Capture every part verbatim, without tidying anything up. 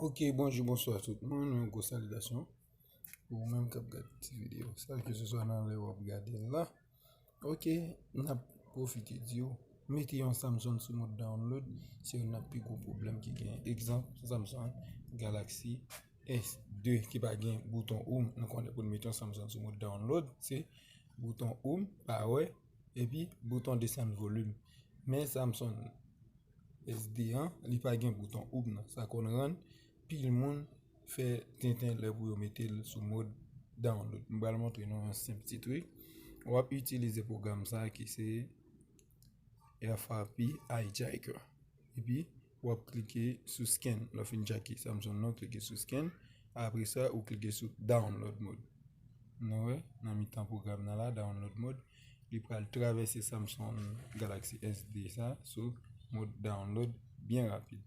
Ok, bonjou, bonswa tout moun, yon gwo salitasyon pou ou menm k ap gade ti videyo sa, ke se swa nan lè w ap gade l la. Ok, n ap pwofite di w, mete yon Samsung sou mòd download, se youn nan pi gwo pwoblèm ki genyen. Egzanp, Samsung Galaxy S de ki pa gen bouton home, nou konnen pou n mete yon Samsung sou mòd download, se bouton home, pa wè, epi bouton desann volim. Men Samsung S de an, li pa gen bouton home nan. Sa konn rann pil moun fè tenten lè pou yo mete l sou mòd download. M pral montre nou yon senp ti trik. W ap itilize pwogram sa ki se F R P Hijacker. Epi, w ap klike sou scan. Lè w fin jacke Samsung nan, w klike sou scan. Apre sa, ou klike sou download mode. Nou wè, nan mitan pwogram nan la, download mode, li pral travèse Samsung Galaxy S de sa sou mòd download byen rapid.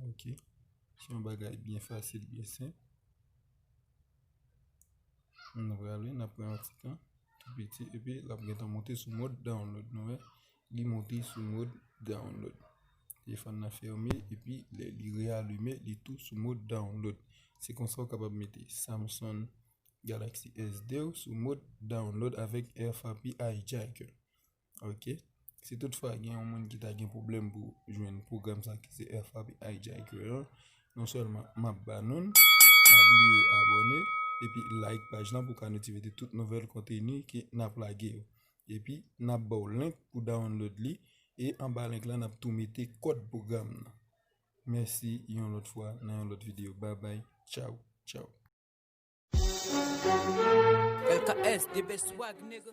Ok. Se yon bagay byen fasil, byen senp. Nou prale, n ap pran yon ti tan, tou piti, epi l ap gentan monte sou mòd download. Nou wè, li monte sou mòd download. Telefòn nan fèmen, epi lè li reyalime, li tou sou mòd download. Se konsa w kapab mete Samsung Galaxy S de w sou mòd download avèk F R P Hijacker. Ok. Si toutfwa gen yon moun ki ta gen pwoblèm pou jwenn pwogram sa ki se F R P Hijacker an, non sèlman m ap ba nou l, pa bliye abòne, epi like paj lan pou w ka notifye de tout nouvèl konteni ke n ap lage yo. Epi, n ap ba w link pou download li, e anba link lan, n ap tou mete kòd pwogram nan. Mèsi yon lòt fwa nan yon lòt videyo. Babay, tchaw, tchaw. L K S, the best swag, nigga.